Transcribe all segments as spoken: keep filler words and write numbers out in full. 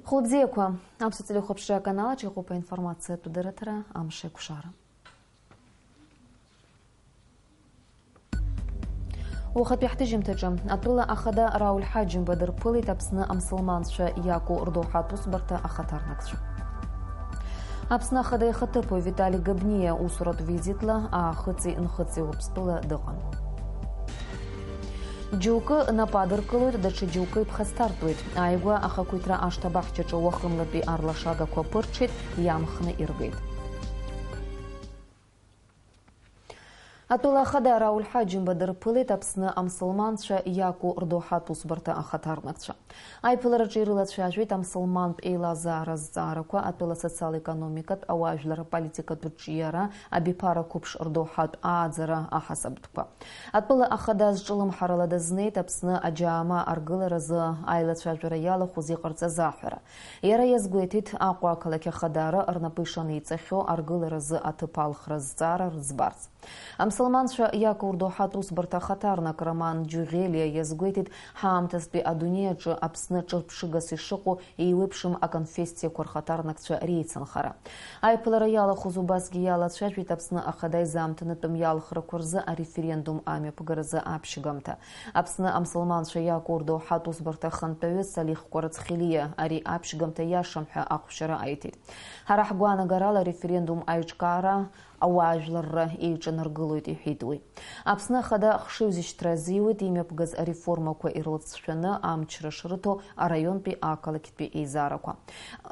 Хәылбзиақәа, аԥсуа телехәаԥшра аканал аҿы иҟоуп аинформациатә дырраҭара «Амш еиқәшара». Уахатәи ҳҭыжьымҭаҿы, атәыла ахада Рауль Ҳаџьымба дырԥылеит Аԥсны амсылманцәа иаку рдоуҳатә усбарҭа ахаҭарнакцәа. Аԥсны ахада ихаҭыԥуаҩ Витали Габниа усуратә визитла Аахыҵи Нхыҵи Уаԥстәыла дыҟан. Џьоукы нап адыркылоит, даҽа џьоукы иԥхасҭартәуеит. Ааигәа ахақәиҭра ашҭа баҳчаҿы уахынлатәи арлашагақәа ԥырҽит, иамхны иргеит. Атәыла ахада Рауль Ҳаџьымба дырԥылеит Аԥсны амсылманцәа иаку рдоуҳатә усбарҭа ахаҭарнакцәа. Аиԥылараҿы ирылацәажәеит амсылмантә еилазаара азҵаарақәа, атәыла асоциал-економикатә, ауаажәлар аполитикатә ҿиара, абиԥара қәыԥш рдоуҳатә ааӡара аҳасабтәқәа. Атәыла ахада зҿлымҳарала дазнеит Аԥсны аџьаама аргыларазы аилацәажәара иалахәыз иҟарҵаз аҳәара. Иара иазгәеиҭеит, Аҟәа ақалақь ахадара рнапы ишаниҵахьоу аргыларазы аҭыԥ алхра азҵаара рыӡбарц. Амсылманцәа иаку рдоуҳатә усбарҭа ахаҭарнак Роман Џьуӷелиа иазгәеиҭеит, ҳаамҭазтәи адунеи аҿы Аԥсны ҿырԥшыгас ишыҟоу еиуеиԥшым аконфессиақәа рхаҭарнакцәа реицынхара. Аиԥылара иалахәыз убасгьы иалацәажәеит Аԥсны ахада изаамҭанытәым иалхрақәа рзы ареферендум амҩаԥгаразы аԥшьгамҭа. Аԥсны амсылманцәа иаку рдоуҳатә усбарҭа ахантәаҩы Салих Кәарацхелиа ари аԥшьгамҭа иашам ҳәа ахәшьара аиҭеит. Ҳара ҳгәаанагарала ареферендум аиҿкаара ауаажәларра еиҿанаргылоит, иҳәеит уи. Аԥсны ахада хшыҩзышьҭра азиуеит имҩаԥгаз ареформақәа ирылҵшәаны амчра шрыҭо араионтәи ақалақьтәи еизарақәа.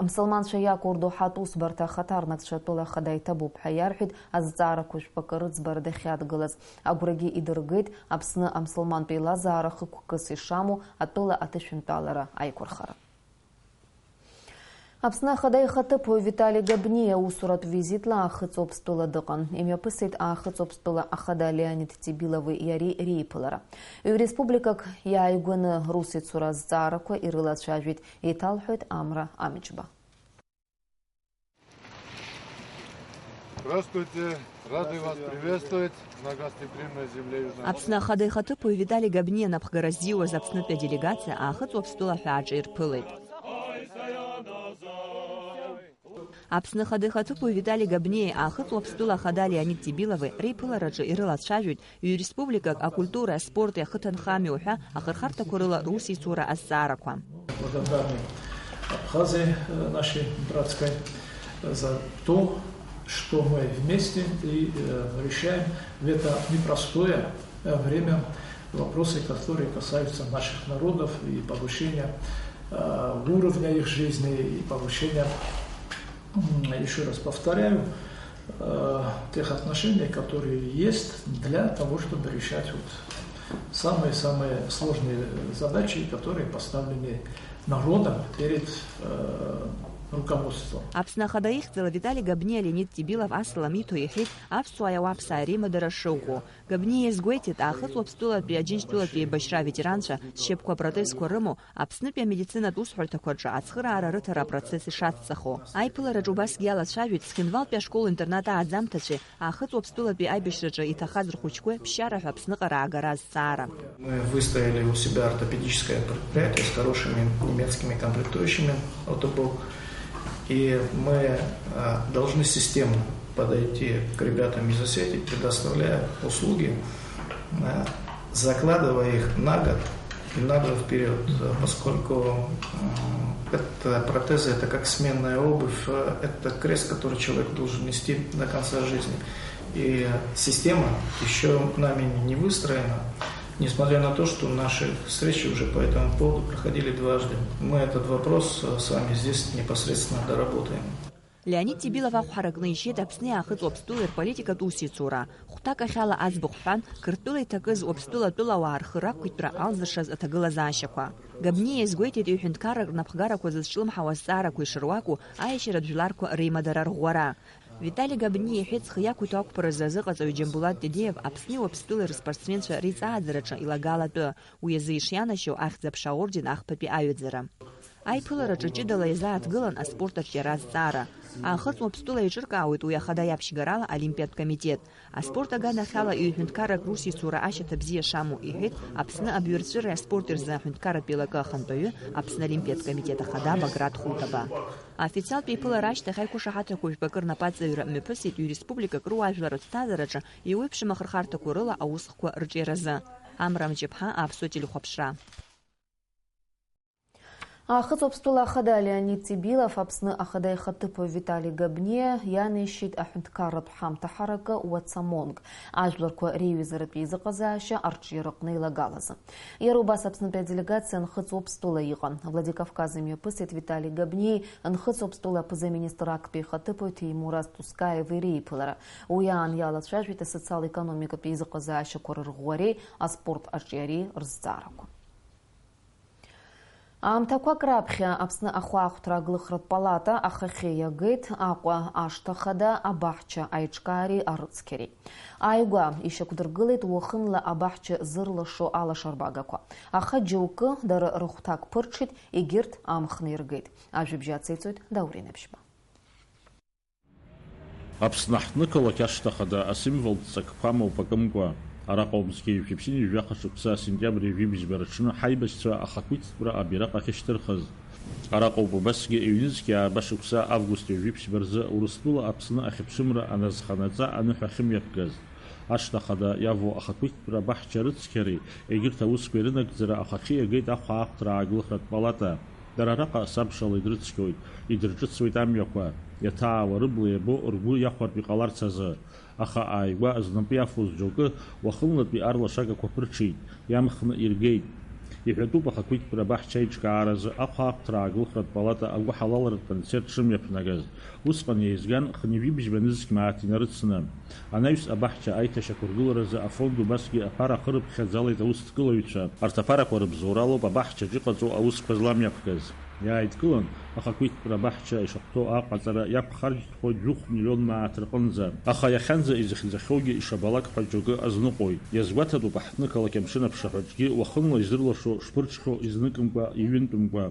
Амсылманцәа иаку рдоуҳатә усбарҭа ахаҭарнакцәа атәыла ахада иҭабуп ҳәа иарҳәеит азҵаарақәа жәпакы рыӡбара дахьадгылаз. Агәрагьы идыргеит Аԥсны амсылмантә еилазаара хықәкыс ишамоу атәыла аҭышәынтәалара аиқәырхара. Аԥсны ахада ихаҭыԥуаҩ Витали Габниа усуратә визитла Аахыҵ Уаԥстәыла дыҟан. Имҩаԥысит Аахыҵ Уаԥстәыла ахада Леонид Тибилови иареи реиԥылара. Ҩ-республикак иааигәаны русеицура азҵаарақәа ирылацәажәеит, еиҭалҳәоит Амра Амҷба. Здравствуйте, рады вас приветствовать на гостеприимной земле Южной Аԥсны ахада ихаҭыԥуаҩ Витали Габниа напхгара ззиуаз Аԥснытәи аделегациа Аахыҵ Уаԥстәыла ҳәааҿы ирԥылеит. Аԥсны ахада ихаҭыԥуаҩ Витали Габниеи Аахыҵ Уаԥстәыла ахада Леонид Тибилови реиԥылараҿы ирылацәажәоит ҩ-республикак акультуреи аспорти ахыҭанхамҩа уҳәа ахырхарҭақәа рыла русеицура азҵаарақәа. Благодарны Абхазии, э, нашей братской, э, за то, что мы вместе и, э, решаем в это непростое, э, время вопросы, которые касаются наших народов и повышения, э, уровня их жизни, и повышения, м, ещё раз повторяю, э, тех отношений, которые есть для того, чтобы решать вот самые-самые сложные задачи, которые поставлены народом перед, э, руководством. Аԥсны ахада ихьӡала Витали Габниа Леонид Тибилов асалам иҭо иҳәеит аԥсуааи ауаԥсааи реимадара шыӷәӷәоу. Габниа иазгәеиҭеит, Аахыҵ Уаԥстәылатәи Аџьынџьтәылатәи еибашьра аветеранцәа зшьапқәа апротезқәа рымоу Аԥснытәи амедицинатә усҳәарҭақәа рҿы ацхыраара рыҭара апроцесс ишацҵахо. Аиԥылараҿы убасгьы иалацәажәеит Цхинвалтәи ашкол-интернат ааӡамҭацәеи Аахыҵ Уаԥстәылатәи аибашьраҿы иҭахаз рхәыҷқәеи ԥсшьара ҳәа Аԥсныҟара аагара азҵаара. Мы выстроили у себя ортопедическое предприятие с хорошими немецкими комплектующими от ОБОК. И мы, э, должны системно подойти к ребятам из Осетии, предоставляя услуги, э, закладывая их на год и на два вперёд, э, поскольку, м, это протезы, это как сменная обувь, э, это крест, который человек должен нести до конца жизни. И система ещё нами не выстроена, несмотря на то, что наши встречи уже по этому поводу проходили дважды. Мы этот вопрос, э, с вами здесь непосредственно доработаем. Леонид Тибилов ахә ҳаракны ишьеит Аԥсни Аахыҵ Уаԥстәылеи рполитикатә усеицура. Хәҭак ахьала аӡбахә ҳҳәан, Қырҭтәыла иҭакыз Уаԥстәыла атәылауаа рхы рақәиҭтәра алзыршаз аҭагылазаашьақәа. Габниа иазгәеиҭеит иҳәынҭқарратә напхгарақәа зызҿлымҳау азҵаарақәа ишыруаку аиашьаратә жәларқәа реимадара рӷәӷәара. Витали Габниа иҳәеит, зхы иақәиҭу ақәԥаразы азыҟаҵаҩ Џьамбулат Тедеев Аԥсни Уаԥстәылеи рспортсменцәа реиҵааӡараҿы илагала атәы, уи азы ишианашьоу Ахьӡ-аԥша аорден ахԥатәи аҩаӡара. Аиԥылараҿы ҷыдала иазааҭгылан аспорт арҿиара азҵаара. Аахыҵ Уаԥстәыла еиҿыркаауеит уи ахада иаԥшьгарала Олимпиатә комитет. Аспорт аганахьала ҩ-ҳәынҭқаррак русеицура ашьаҭа бзиа шамоу иҳәеит Аԥсны абаҩрҵәыреи аспорти рзы аҳәынҭқарратә еилакы ахантәаҩы, Аԥсны Олимпиатә комитет ахада Баграт Хутаба. Аофициалтә еиԥылара ашьҭахь аиқәшаҳаҭрақәа жәпакы рнапаҵаҩра мҩаԥысит ҩ-республикак руаажәлар рыԥсҭазаараҿы еиуеиԥшым ахырхарҭақәа рыла аусхқәа рҿиаразы. Амра Мҷыԥҳа, Аԥсуа телехәаԥшра. Аахыҵ Уаԥстәыла ахада Леонид Ҵибилов Аԥсны ахада ихаҭыԥуаҩ Витали Габниа ианеишьеит аҳәынҭқарратә ҳамҭа ҳаракы Уацамонг, ажәларқәа реиҩызаратә еизыҟазаашьа арҿиараҟны еилагалазы. Иара убас Аԥснытәи аделегациа Нхыҵ Уаԥстәыла иҟан. Владикавказ имҩаԥысит Витали Габниеи Нхыҵ Уаԥстәыла аԥыза-министр актәи ихаҭыԥуаҩ Ҭемураз Тускаеви реиԥылара. Уи аан иалацәажәеит асоциал-економикатә еизыҟазаашьақәа рырӷәӷәареи аспорт арҿиареи рызҵаарақәа. Аамҭақәак раԥхьа Аԥсны ахәаахәҭра аглыхратә палата ахахьы иагеит Аҟәа ашҭа хада абаҳча аиҿкаареи арыцқьареи. Ааигәа ишьақәдыргылеит уахынла абаҳча зырлашо алашарбагақәа. Аха џьоукы дара рыхәҭак ԥырҽит, егьырҭ амхны иргеит. Ажәабжь ациҵоит Даур Инаԥшьба. Аԥсны ҳҭнықалақь ашҭа хада асимволтә ҵакқәа мҩаԥакымкәа, араҟа умзгьы жәшәи ԥшьынҩажәи жәаха шықәса асентиабр ҩажәи бжьба рыҽны ҳаибашьцәа ахақәиҭтәра абираҟ ахьышьҭырхыз. Араҟоуп убасгьы ҩнызқьи ааба шықәса август ҩажәи ԥшьба рзы Урыстәыла Аԥсны ахьыԥшымра аназханаҵа аныҳәа ахьымҩаԥгаз. Ашҭа хада иавоу ахақәиҭтәра абаҳча рыцқьареи егьырҭ аусқәеи рынагӡара ахаҿы иагеит ахәаахәҭра ааглыхратә палата. Дара араҟа асабшала идрыцқьоит, идырҿыцуеит амҩақәа, иаҭаауа рыбла иабо ргәы иахәартә иҟаларц азы. Аха ааигәа знапы иафоз џьоукы уахынлатәи арлашагақәа ԥырҽит, иамхны иргеит. Иҳәатәуп ахақәиҭтәра абаҳча аиҿкааразы ахәаахәҭра ааглыхратә палата агәыҳалалратә концерт шымҩаԥнагаз. Усҟан еизган хынҩажәи бжьба нызқь мааҭ инарыцны. Анаҩс абаҳча аиҭашьақәыргыларазы афонд убасгьы аԥара ахырыԥхьаӡалеит аусҭгылаҩцәа. Арҭ аԥарақәа рыбзоуралоуп абаҳчаҿ иҟаҵоу аусқәа зламҩаԥгаз. Иааидкылан, ахақәиҭтәра абаҳча ишахәҭоу аҟаҵара иақәхарџьхоит жәохә миллион мааҭ рҟынӡа. Аха иахьанӡа изыхьӡахьоугьы ишабалак ҳәа џьоукы азныҟәоит. Иазгәаҭатәуп аҳҭнықалақь амшын аԥшаҳәаҿгьы уахынла изырлашо шԥырҽхьоу изныкымкәа, иҩынтәымкәа.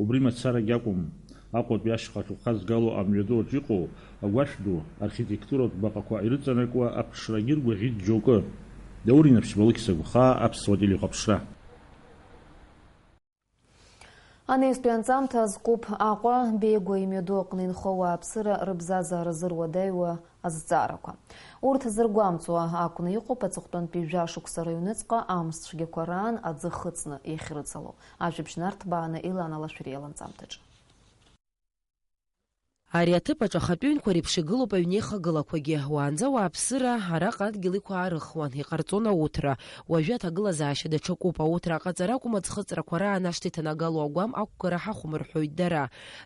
Убри мацарагь акәым, Аҟәатәи ашьха шәҟәқәа згало амҩаду аҿы иҟоу агәашә ду, архитектуратә баҟақәа ирыҵанакуа аԥшрагьы ргәаӷьит џьоукы. Даур Инаԥшьба, Алықьса Гәхаа, Аԥсуа телехәаԥшра. Анаҩстәи анҵамҭа азкуп Аҟәа Бегәа имҩаду аҟны инхо ауааԥсыра рыбзазаара зыруадаҩуа азҵаарақәа. Урҭ зыргәамҵуа акәны иҟоуп аҵыхәтәантәи жәа-шықәса рыҩныҵҟа амш цәгьақәа раан аӡы хыҵны иахьрыҵало. Ажәабжь нарҭбааны Елана Лашәриа ланҵамҭаҿы. Ари аҭыԥ аҿы ахатәы ҩнқәа реиԥш игылоуп аҩнеихагылақәагьы. Уаанӡа ауааԥсыра араҟа адгьыл иқәаарыхуан, иҟарҵон ауҭра. Уажәы аҭагылазаашьа даҽакуп, ауҭра аҟаҵара акәым, аӡхыҵрақәа раан ашҭа иҭанагало агәам ақәгара ҳахәмырҳәоит дара.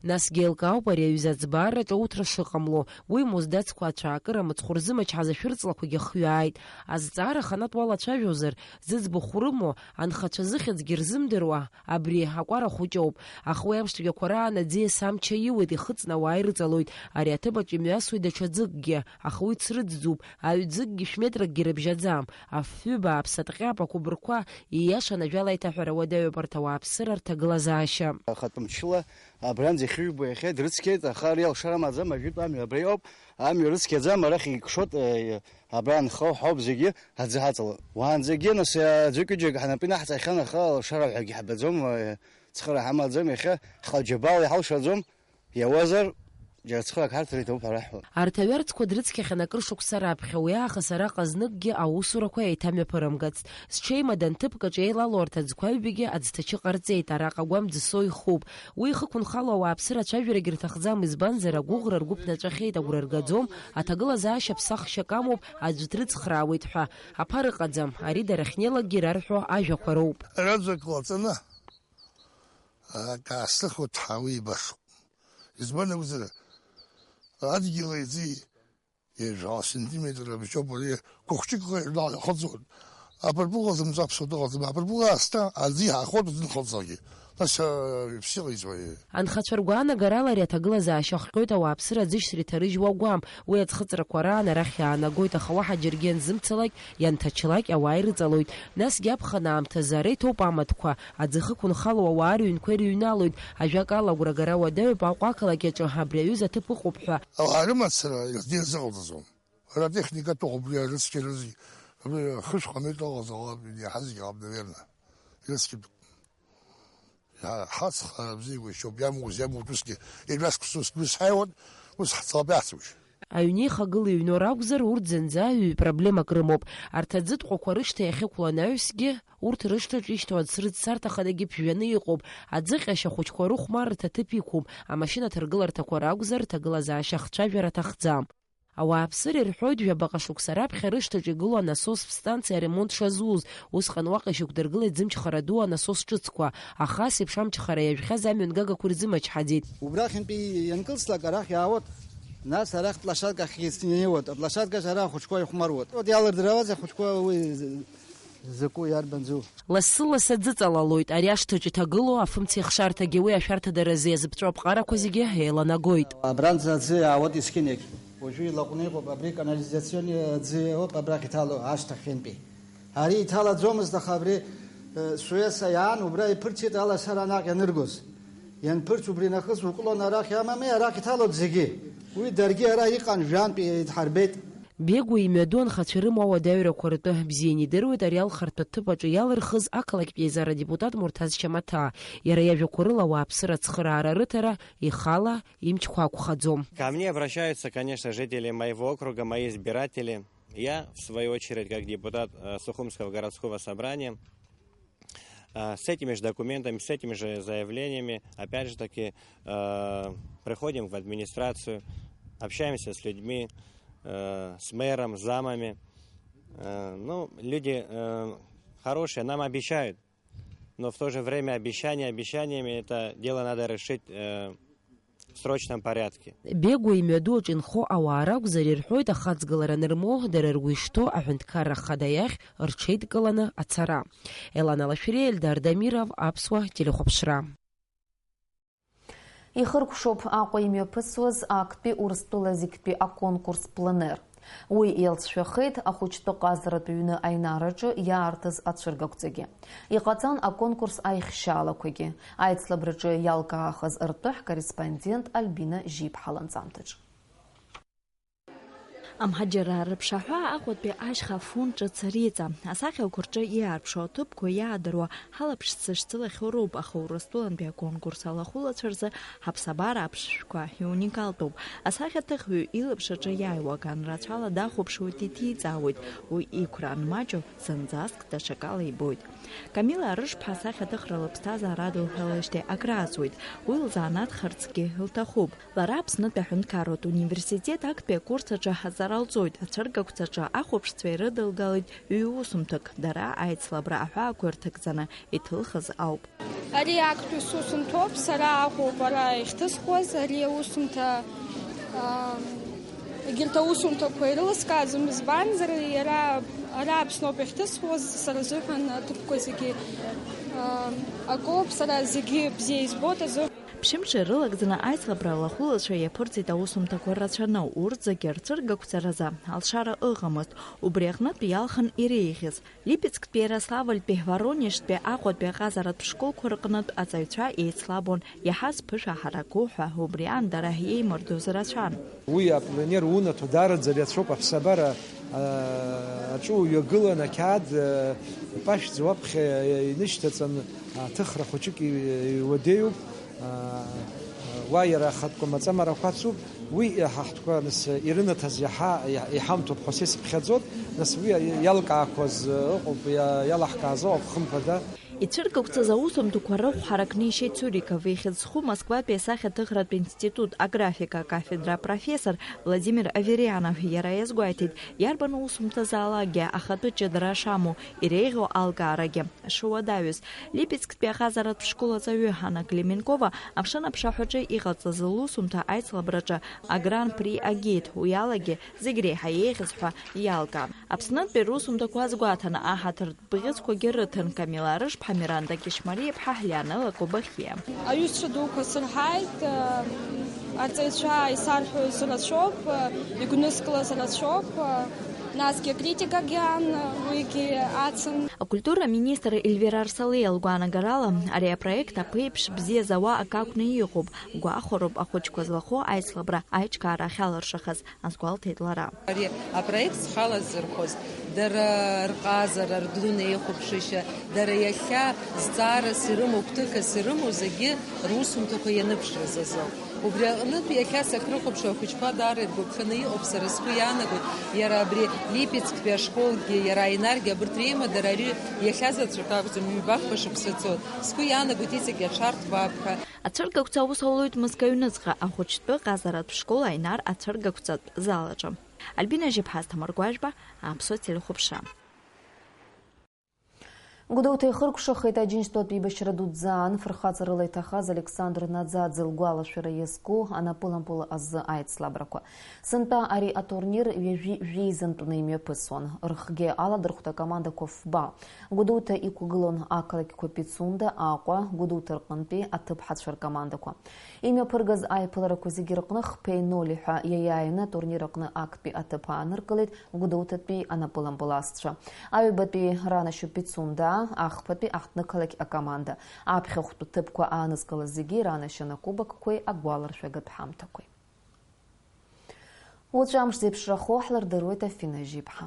Насгьы еилкаауп ари аҩыза аӡбаараҿы ауҭра шыҟамло, уи муздацқәа ацәаакыра мыцхә рзымчҳаз ашәырҵлақәагьы хҩааит. Азҵаара аханатә уалацәажәозар, зыӡбахә рымоу, анхацәа зыхьӡгьы рзымдыруа, абри акәара хәыҷоуп, аха уи амш цәгьақәа раан аӡиас амчы аиуеит, ихыҵны ауаа ирыҵалоит, ари аҭыԥаҿ имҩасуеит даҽа ӡыкгьы, аха уи црыҵӡуп, аҩ ӡыкгьы шәметракгьы рыбжьаӡам, афҩы бааԥс аҭҟьап, ақәыбырқәа, ииашаны ажәала аиҭаҳәара уадаҩуп арҭ ауааԥсыра рҭагылазаашьа. Ахатә мчыла абранӡа ихьыжәбо иахьа дрыцқьеит, аха ари алшара амаӡам, ажәытә амҩа абра иоуп, амҩа рыцқьаӡам, арахь икшоит, э, Абра анхо ҳауп зегьы аӡы ҳаҵало. Уаанӡагьы, нас, аӡәык-ҩыџьак ҳнапы инаҳҵахьан, аха алшара ҳәагьы ҳбаӡом, цхыра ҳамаӡам, иахьа ҳҟаџьабала иҳалшаӡом, иауазар, џьара цхырак ҳарҭар иҭабуп ҳара ҳҳәо. Арҭ аҩарӡқәа дрыцқьахьан акыр шықәса раԥхьа, уи аахыс араҟа зныкгьы аусурақәа еиҭамҩаԥырымгацт. Зҽеимадан ҭыԥк аҿы еилало арҭ аӡқәа аҩбагьы аӡҭачы ҟарҵеит, араҟа агәам ӡсо ихуп. Уи ихықәынхало ауааԥсыра ацәажәарагь рҭахӡам, избанзар, агәыӷра ргәы ԥнаҵәахьеит, агәра ргаӡом, аҭагылазаашьа ԥсахшьак амоуп, аӡә дрыцхраауеит ҳәа. Аԥара ыҟаӡам, ари дара ахьнеилакгьы ирарҳәо ажәақәа роуп. Араӡәк лаҵаны, акы аасҭыхуеит ҳәа уи ибашоуп. Избан акәзар, адгьыли аӡи Ҩажәа сантиметр абжьоуп ари, кәыхәҷык ҟаиҳәны иахыҵуан. Аԥырпыл ыҟаӡам, аԥсуа дыҟаӡам, аԥырпыл аасҭа аӡы иаахоит уахьынхылҵуагьы. Нас, а, иԥсы иҟаиҵои? Анхацәа ргәаанагарала ари аҭагылазаашьа ахҟьоит ауааԥсыра аӡышьҭра иҭарыжьуа агәам. Уи аӡхыҵрақәа раан арахь иаанагоит, аха уаҳа џьаргьы ианзымцалак, ианҭачлак ауаа ирыҵалоит. Насгьы аԥхын аамҭазы ара иҭоуп амаҭәқәа, аӡы хықәынхало ауаа рыҩнқәа ирыҩналоит. Ажәакала, агәрагара уадаҩуп Аҟәа ақалақь аҿы абри аҩыза аҭыԥ ыҟоуп ҳәа. Ауаа рымацара иаздеи рзыҟалҵаӡом. Ара атехника аҭыхуп, уи арыцқьа рызегь. Абри хышә ҟамеит, ыҟаӡам, иаҳа зегь ҟам, наверное. Ирыцқьатәуп. Иа-, ҳацхраара бзиақәа ишьоуп, иамуз, иамуит усгьы. Ирҩашқәсны ус, ус ҳаиуан, ус ҳцалап иаҳцоишь. Аҩнеихагыла иҩноу ракәзар, урҭ зынӡа ҩ-проблемак рымоуп. Арҭ аӡытҟәақәа рышҭа иахьықәланаҩсгьы, урҭ рышҭаҿ ишьҭоу аӡ срыццарҭахадагьы ԥжәаны иҟоуп. Аӡыҟьашь ахәыҷқәа рыхәмарырҭа ҭыԥ иқәуп. Амашьына ҭаргыларҭақәа ракәзар, ҭагылазаашьа ахцәажәара аҭахӡам. Ауааԥсыра ирҳәоит, жәабаҟа шықәса раԥхьа рышҭаҿы игылоу анасостә станциа аремонт шазуз. Усҟан уаҟа ишьақәдыргылеит зымчхара ду анасос ҿыцқәа. Аха ас еиԥш амчхара иажәхьаз амҩан гагақәа ирзымачҳаӡеит. Убрахьынтәи ианкылслак, арахь иаауеит, нас арахь площадка ахь иснеиуеит. Аплощадкаҿ ара ахәыҷқәа ихәмаруеит. Урҭ иалырдыруаз ахәыҷқәа уи закәу, иарбанзу? Лассы-лассы аӡы ҵалалоит. Ари ашҭаҿы иҭагылоу афымцеихшарҭагьы уи ашәарҭадаразы иазыԥҵәо аԥҟарақәа зегьы еиланагоит. Абранӡа аӡы иаауеит есқьынагь. Уажәы илаҟәны иҟоуп, абри канализационни аӡы иоуп абрахь иҭало ашҭа ахьынтәи. Ари иҭалаӡомызт, аха абри, э, Суеса иаан, убра иԥырҵит, алашара наҟ ианыргоз. Ианԥырҵ убри нахыс уҟәлон арахь, амами, арахь иҭалоит зегьы. Уи даргьы ара иҟан, жәантә идҳарбеит. Бегәа имҩаду анхацәа рымоу ауадаҩрақәа ртәы бзианы идыруеит ари алхырҭәа ҭыԥ аҿы иалырхыз ақалақьтә еизара адепутат Мурҭаз Шьамаҭаа. Иара иажәақәа рыла ауааԥсыра ацхыраара рыҭара ихала имчқәа акәхаӡом. Ко мне обращаются, конечно, жители моего округа, мои избиратели. Я, в свою очередь, как депутат, э, Сухумского городского собрания, э, с этими же документами, с этими же заявлениями, опять же таки, э, приходим в администрацию, общаемся с людьми, э, с мэром, с замами. Э, ну, люди, э, хорошие, нам обещают, но в то же время обещания обещаниями, это дело надо решить, э, в срочном порядке. Бегәа имҩаду аҿы инхо ауаа ракәзар, ирҳәоит ахаҵгылара анырмоу, дара ргәы ишҭоу аҳәынҭқарра ахада иахь рҽеидкыланы ацара. Елана Лашәриа, Ельдар Дамиров, Аԥсуа телехәаԥшра. Ихыркәшоуп Аҟәа имҩаԥысуаз актәи Урыстәыла зегьтәи аконкурс Пленер. Уи иалҵшәахеит ахәыҷтәы ҟазаратә ҩны аинараҿы иаартыз ацәыргақәҵагьы. Иҟаҵан аконкурс аихшьаалақәагьы. Аицлабраҿы иалкаахаз ртәы ҳкорреспондент Альбина Жьиԥҳа ланҵамҭаҿы. Амҳаџьыраа рыԥшаҳәа Аҟәатәи ашьха афон ҿыц ариҵа. Асахьақәа рҿы иаарԥшу аҭыԥқәа иаадыруа ҳалаԥшцәа шьцылахьоу роуп, аха Урыстәылантәи аконкурс алахәылацәа рзы ҳаԥсабара аԥшшәқәа иуникалтәуп. Асахьаҭыхҩы илаԥш аҿы иааиуа акан рацәала дахәаԥшуеит, иҭиҵаауеит, уи иқәра анмаҷу зынӡаск даҽакала ибоит. Камила Арышԥҳа асахьаҭыхра лыԥсҭазаара адылхалеижьҭеи акрааҵуеит, уи лзанааҭ харцгьы лҭахуп. Лара Аԥснытәи аҳәынҭқарратә университет актәи акурс аҿы аҵара лҵоит, ацәыргақәҵаҿы ахәаԥшцәа ирыдылгалеит ҩ-усумҭак, дара аицлабра аҳәаақәа ирҭагӡаны иҭылхыз ауп. Ари актәи сусумҭоуп, сара Аҟәоуп ара иахьҭысхуаз, ари аусумҭа, аа, егьырҭ аусумҭақәа ирылыскааӡом, избанзар, иара ара Аԥсноуп иахьҭысхуаз, сара сзыҳәан аҭыԥқәа зегьы, аа, акоуп, сара зегьы бзиа избоит азы. Ԥшьымш ирылагӡаны аицлабра алахәылацәа иаԥырҵит аусумҭақәа рацәаны, урҭ зегьы рцәыргақәҵаразы алшара ыҟамызт, убри аҟнытә иалхын иреиӷьыз. Липецктәи Иарославльтәи Воронежтәи Аҟәатәи аҟазаратә школқәа рҟнытә аҵаҩцәа еицлабуан, иаҳаз ԥышәа ҳараку ҳәа, убри аан дара иеимырдоз рацәан. Уи апленер унаҭо даараӡа иацәоуп, аԥсабара, а, аҿы уҩагылан, ақьаад, а, пашәӡа уаԥхьа инышьҭаҵан, аҭыхра хәыҷык и-, иуадаҩуп. Уа иара ахатә кәамаҵамарақәа ацуп, уи ҳа ҳтәқәа, нас, ирынаҭаз иаҳа, иаҳамҭоуп ҳәа са исыԥхьаӡоит, нас, уи иалкаақәаз ыҟоуп, иа-, иалаҳкааз ыҟоуп, хымԥада. Ицәыргақәҵаз аусумҭақәа рыхә ҳаракны ишьеит Цуриков, ихьӡ зху Москватәи асахьаҭыхратә институт аграфика акафедра апрофессор Владимир Аверьянов. Иара иазгәеиҭеит, иарбан усумҭазаалакгьы ахатәы ҷыдара шамоу, иреиӷьу алкаарагьы шуадаҩыз. Липецктәи аҟазаратә школ аҵаҩы Ҳана Клименкова амшын аԥшаҳәаҿы иҟаҵаз лусумҭа аицлабраҿы агран-при агеит, уи алагьы зегь реиҳа еиӷьыз ҳәа иалкаан. Аԥснынтәи русумҭақәа азгәаҭаны аҳаҭыртә бӷьыцқәагьы рыҭан. Камила Арышԥ Ҳамиранда Кьышьмариа-иԥҳа Лианела Кобахиа. Аҩызцәа дуқәа сырҳаит, арҵаҩцәа исарҳәоз рацәоуп, игәныскылаз рацәоуп, насгьы акритикагьы аан, уигьы ацын. Акультура аминистр Ельвира Арсалиа лгәаанагарала, ари апроект аԥеиԥш бзиа зауа акы акәны иҟоуп, гәахәароуп ахәыҷқәа злахәу аицлабра аиҿкаара ахьалыршахаз, азгәалҭеит лара. Ари апроект зхала ззырхәоз, дара рҟазара, рдунеихәаԥшышьа, дара иахьа зҵаарас ирымоу, гәҭыхас ирымоу зегьы русумҭақәа ианыԥшраз азоуп. Убри аҟнытә иахьа сахьрыхәаԥшуа ахәыҷқәа даара иргәаԥханы иҟоуп, сара сгәы иаанагоит, иара абри Липецктәи ашколгьы, иара Аинаргьы, абырҭ реимадара ари иахьа заҵәык акәӡам, ҩбахԥа шықәса цоит. Сгәы иаанагоит иҵегь аҽарҭбаап ҳәа. Ацәыргақәҵа аус аулоит Мыск аҩныҵҟа ахәыҷтәы ҟазаратә школ Аинар ацәыргақәҵатә залаҿы. Альбина Жьыԥҳа, Асҭамыр Гәажәба, Аԥсуа телехәаԥшра. Гәдоуҭа ихыркәшахеит Аџьынџьтәылатә еибашьра дуӡӡа анфырхаҵарыла иҭахаз Александр Наӡаӡе лгәалашәара иазку анапылампыл азы аицлабрақәа. Сынтәа ари атурнир ҩажәи жәеиза нтәны имҩаԥысуан. Рыхгьы аладырхәт акомандақәа фба. Гәдоуҭа иқәгылон ақалақьқәа Пицунда, Аҟәа, Гәдоуҭа рҟынтәи аҭыԥҳацәа ркомандақәа. Имҩаԥыргаз аиԥыларақәа зегьы рҟны хԥеи ноль ҳәа иаиааины атурнир аҟны актәи аҭыԥ ааныркылеит Гәдоуҭатәи анапылампыласцәа. Аҩбатәи ранашьоуп Пицунда, ахԥатәи аҳҭнықалақь акоманда. Аԥхьахәтәы ҭыԥқәа аанызкылаз зегьы иранашьан акубокқәеи агәаларшәагатә ҳамҭақәеи. Уаҵәы амш зеиԥшрахо ҳлырдыруеит Афина Жьиԥҳа.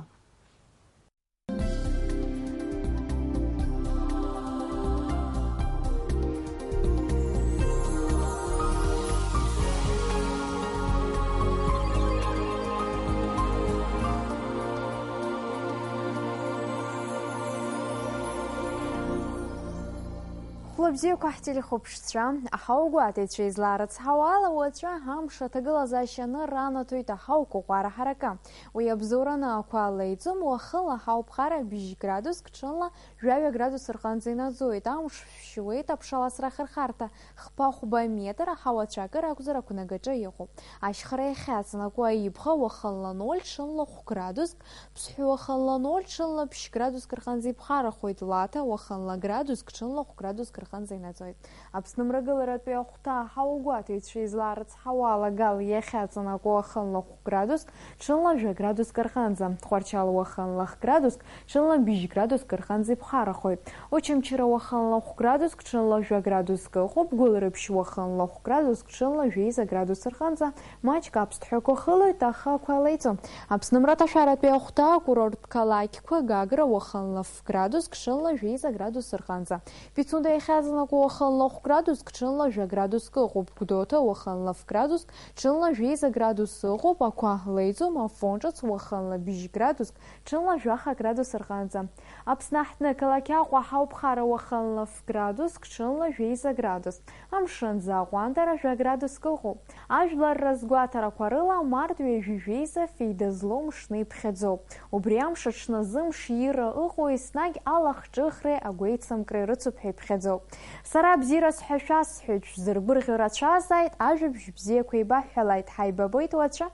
Хәлабзиақәа ҳтелехәаԥшцәа, аҳауагәаҭаҩцәа излаарыцҳауа ала, уаҵәы амш аҭагылазаашьа аныр анаҭоит аҳауқәа ҟәара ҳаракы. Уи абзоураны ақәа леиӡом, уахынла аҳауа ԥхара бжь градуск, ҽынла жәаҩа градус рҟынӡа инаӡоит, амш шәшьуеит, аԥшаласра ахырхарҭа хԥа-хәба метр, аҳауа цәакыр акәзар ақәнагаҿы иҟоуп. Ашьхара иахьаҵанакуа ибӷа уахынла ноль, ҽынла хә градуск, Ԥсҳәы уахынла ноль, ҽынла ԥшь градуск рҟынӡа иԥхарахоит, Лаҭа уахынла градуск, ҽынла хә градуск рҟынӡа инаӡоит. Аԥсны мрагыларатәи ахәҭа аҳауагәаҭаҩцәа излаарыцҳауа ала, Гал иахьаҵанакуа уахынла хә градуск, ҽынла жәа градуск рҟынӡа, Тҟәарчал уахынла хә градуск, ҽынла бжь градуск рҟынӡа иԥхарахоит. Очамчыра уахынла хә градуск, ҽынла жәа градуск ыҟоуп, Гәылрыԥшь уахынла хә градуск, ҽынла жәеиза градус рҟынӡа, маҷк аԥсҭҳәақәа хылоит, аха ақәа леиӡом. Аԥсны мраҭашәаратәи ахәҭа акурорттә қалақьқәа, Гагра уахынла ф градуск, ҽынла жәеиза градус рҟынӡа. Пицунда иахьаҵанакуа уахынла хә градуск, ҽынла жәа градуск ыҟоуп, Гәдоуҭа уахынла ф градуск, ҽынла жәеиза градус ыҟоуп, ақәа леиӡом, Афон ҿыц уахынла бжь градуск, ҽынла жәаха градус рҟынӡа. Аԥсны аҳҭнықалақь Аҟәа аҳауа ԥхара уахынла ф градуск, ҽынла жәеиза градус. Амшынӡы аҟәандара жәа градуск ыҟоуп. Ажәлар разгәаҭарақәа рыла, март ҩажәи жәеиза феида злоу мшны иԥхьаӡоуп. Убри амш аҽны зымш иира ыҟоу еснагь алахҿыхреи агәеицамкреи рыцуп ҳәа иԥхьаӡоуп. Сара абзиара сҳәашәа сҳәоит, шәзыргәырӷьо рацәазааит, ажәабжь бзиақәа еибаҳҳәалааит, ҳаибабоит уаҵәы.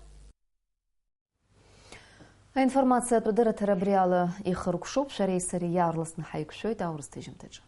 Аинформациатә дырраҭара абри ала ихыркәшоуп, шәареи сареи иаарласны ҳаиқәшәоит аурыс ҭыжьымҭаҿы.